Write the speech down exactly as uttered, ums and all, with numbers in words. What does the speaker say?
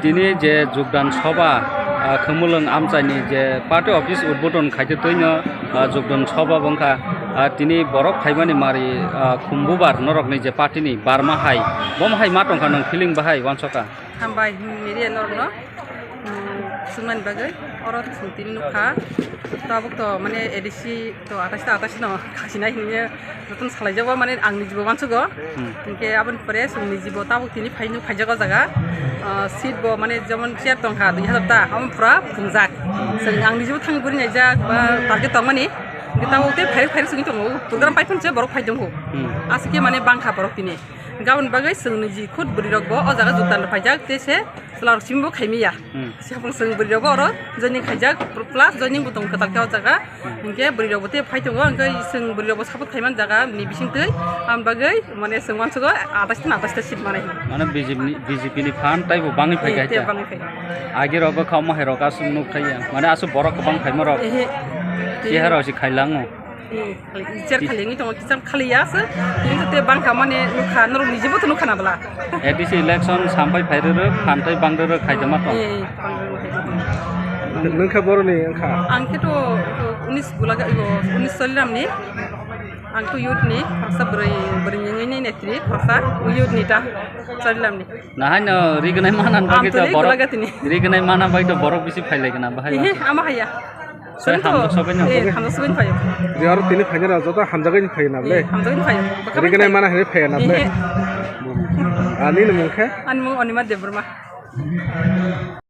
Tini je jogdan sobha, ah, Khumulwng amchaini je party office udbodon khaite twino, ah, jogdan sobha wngkha, ah, tini borok phaimani mari, ah, khumbubar norokni je party ni barma hai, bomo hai ma tongkha nwng feeling bahai wansokha? Hambai, hmm, media norokno, hmm, swngmani bagwi oro chwng tini nukha. Tabuk to mane A D C to atais ta atais no khasinai hinwi jotono salaijago, mane ang nijibo wansugo. Hmm. Hinkhe aboni pore chwng nijibo tabuk tini phai nuk phaijago jaga. Ah, seat bo mane jemon chair tongkha dui hazar ta, amo pura phungjak. Chwng ang nijibo thangwi guri naijak ba target tongmani. Hinkhe tabuk tei phairwk phairwk chwngwi tongo, program pai phunse borok phai tongo. Hmm. Aswk khe mane bangkha borok tini. Gabon bagwi chwng niji khud bwrwi rokbo o jaga jogdan rw phaijak, tei se chwla rok simi bo khaimiya. Hmm. Siphang chwng bwrwi rokbo oro joining khaijak, plus joining bo tongo kwtal khe o jaga. Hmm. Hinkhe bwrwi rokbo tei phai tongo, hinkhe chwng bwrwi rokbo support khaiman jaga ni bisingtwi, aboni bagwi mane chwng wansugo atais ta atais ta seat manai. Mane B J P ni, B J P ni phan taibo bangwi phai Eh, kha tei ta. Bangwi phai. Agi rokbo kha omo hai rok aswk nuk thaiya. Mane aswk borok kwbang phaima rok. Ehe. Chehara si khailango. Eh, khali, ichar khali wngwi tongo, kicham khali ya se. Tini to te bangkha mane nukha, norok nijibo to nukha na bwla. A D C election sampai phai rwrwk, phan tei bang rwrwk khai tongma tong. Eh, bang rwrwk khai tongma tong. Nung khe boroni wngkha? Ang khe to, to unis gulaga, ibo, unis Chaliram ni. Ang to youth ni, khoroksa bwrwi, bwrwi wngwi ni netri, khoroksa youth ni ta, Chaliram ni. Nahai no rignai manan bagwi to borok. Ang to borok, rignai manan bagwi to borok bisi phai lai gana bahai. Ehe, ama haya. Sai hamjak sobai no. Eh, hamjak sobai phai. Di aro tini phai na joto hamjagwi phai na ble. Eh, hamjagwi phai. Rignai mana hai phai na ble. Ehe. Ani ni mung khe? Ani mung Anima Debbarma.